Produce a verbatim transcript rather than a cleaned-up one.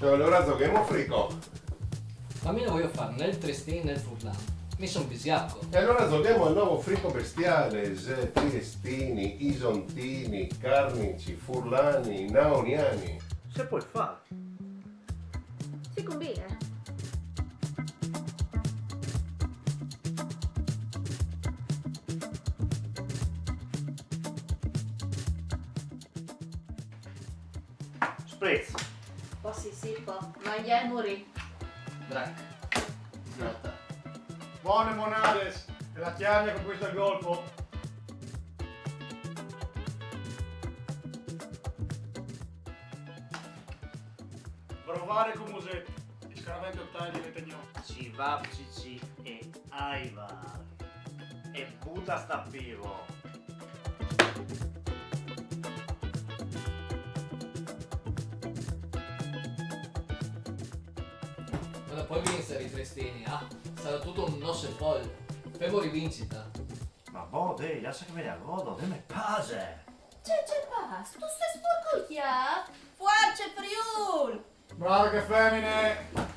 Alora zoghemo, Frico. Ma mi no vojo far né el triestin né el furlan. Mi son bisiaco. E alora zoghemo al novo Frico Bestiale, xe triestini, isontini, carnici, furlani, naoniani. Se pol far. Si combina. Spritz. Po sì, sì, po. Mangià e morì. Drac. Idiota. Bone monades, e la Chiaia conquista el Golfo. Brovare co muset, e scaravente otae de Tegnò. Civapcici e aivar. E buta sta piro. Ma no pol vinser i triestini, ah? Sarà tuto un no se pol. Femo rivincita. Ma boh, dai, lasa che me la godo, deme pace. Ce, ce fas? Tu ses sporco el cjâf? Fuarce, Friûl! Brave che femine!